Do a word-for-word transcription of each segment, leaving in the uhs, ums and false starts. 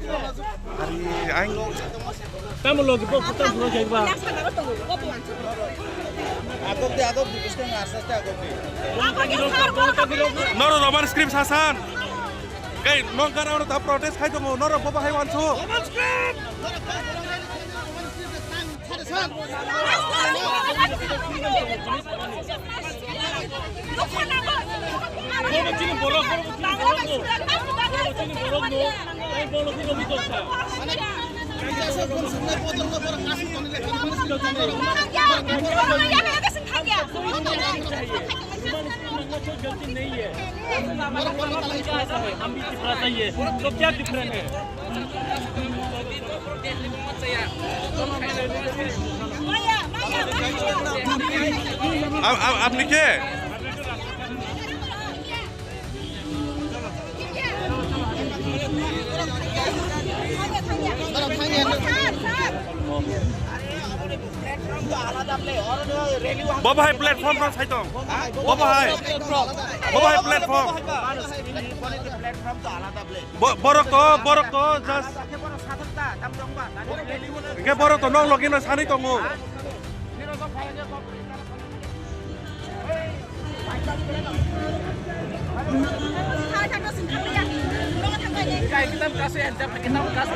Ari, aing. Tamo logi bo, tamo logi ba. Agok de, agok de, bwskang aste aste agok de. Noro Roman script sasan. Kai, nong kana oro ta protest khai tongo, noro bobo hai wansu. हम भी तीसरा चाहिए, तो क्या डिफरेंट है? Up-, up-, আপনি কে? Bobo hai platform rok sai tong. Bobo hai. Bobo hai platform. Bo-, borok to, borok to, just. Hingke borok to nok logi no sani tongo. Kai kitab kasi, kitab kasi.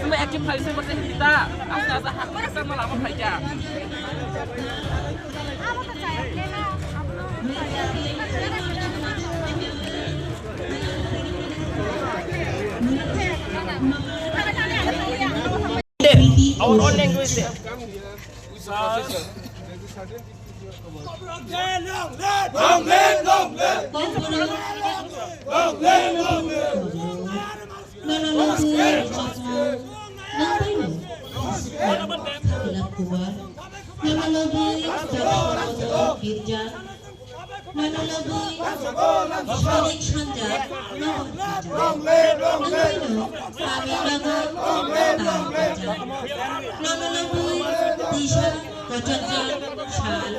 Semua ekip hai semua kita. Asa asa hak kita malah apa aja. Our own language. Long live, long live! Long live, long live! Long live, long live! Nono lobwi Birja. Nono lobwi Sonik Sanja. Nono lobwi Tamil Nogor. Nono lobwi Disha Kochakjak Sal.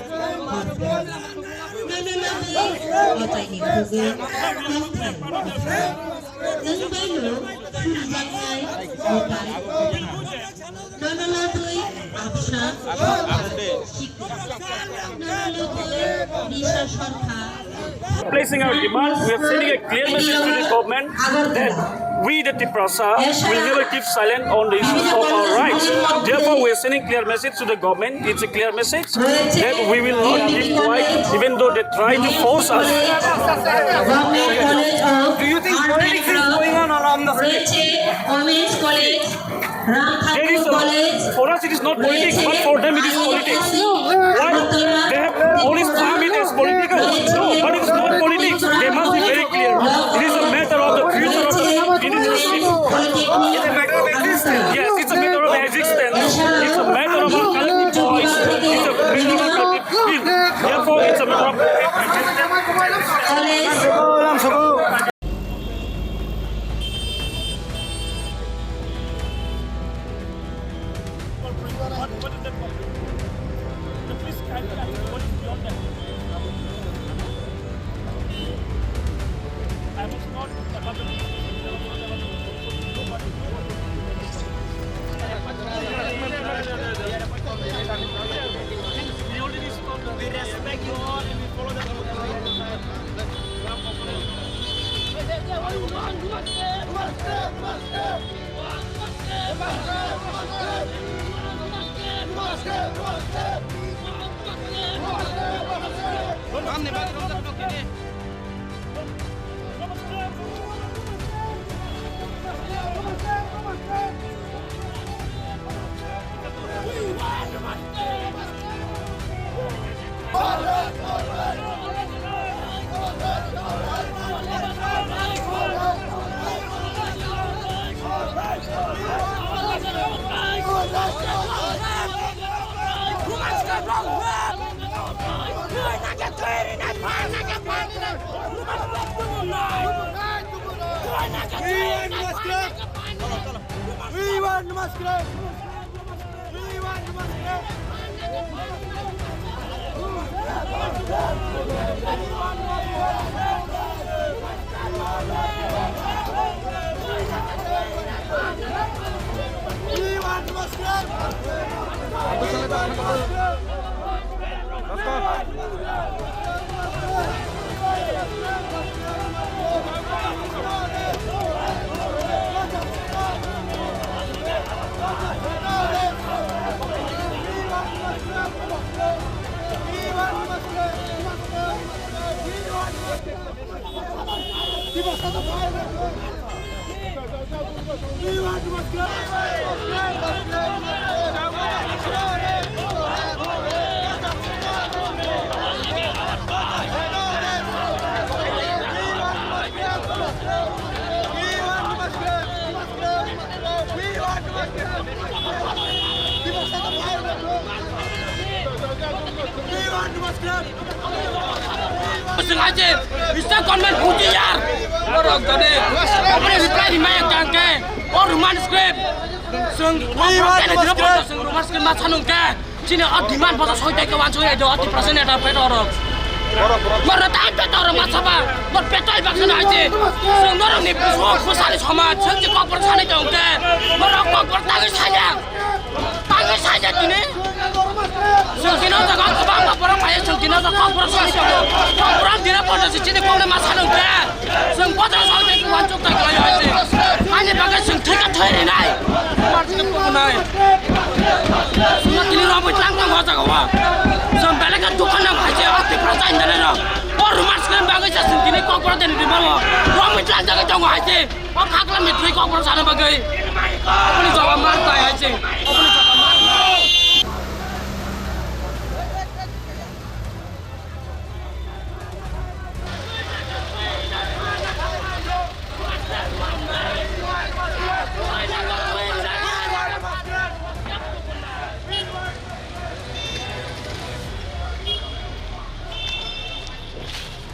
Nono lobwi Kochaini Khugo. Tongthai. Nwng baino surijaknai mwtai. Nono lobwi Absa Sorkha. Nono lobwi Nisha Sorkha. Placing our demands, we are sending a clear message to the government that we, the Tiprasa, will never keep silent on the issues of our rights. Therefore, we are sending clear message to the government. It's a clear message that we will not keep quiet, even though they try to force us. Do you think politics is going on around the state? There is a, for us it is not politics, but for them it is politics. What? They have always framed it as political. No, but it's not politics. They must be very clear. It is a matter of the future of the, it is a, it's a matter of existence. Yes, it's a matter of existence. It's a matter of our collective voice. It's a matter of our collective will. Therefore, it's a matter of collective existence. What, what is that called? The fish kind of, what is beyond that? I was not about the We already spoke. We respect you all and we follow the rules. We want massacre! We want massacre! Swng hai se, Eastern government buji yar. Borok jodi, aboni reply rimai ang kang khe, o Roman script. Swng, swng Roman script ma sanung khe. Chini o demand bosa soi tai khe wansoi ai do, o Tiprasa neta peto oro. Moro tai peto oro ma saba, mor peto ai baksa na aje. Swng norok ni buso, busani somaj, swng ji kokbor sani tong khe. Moro kokbor tangwi sanya. Tangwi sanya tini. Swng ji Kokborok sari tongo. Kokborok dina pondo si chini kokno ma sano khe. Chwng botol sal khe kuwan chuk tai khlai hai se. Ani bagwi chwng thika thoi rinai. Mar thika kubu nai. Chwng tini romwi tlang tongo o jaga o. Chwng belai khe dukha nang hai se o Tripura chaindani rok. O rumar swkang bagwi se chwng tini kokborok deni rimao. Romwi tlang jagwi tongo hai se. O khakla mitri kokborok sana bagwi. Aboni jawab mar tai hai se. Aboni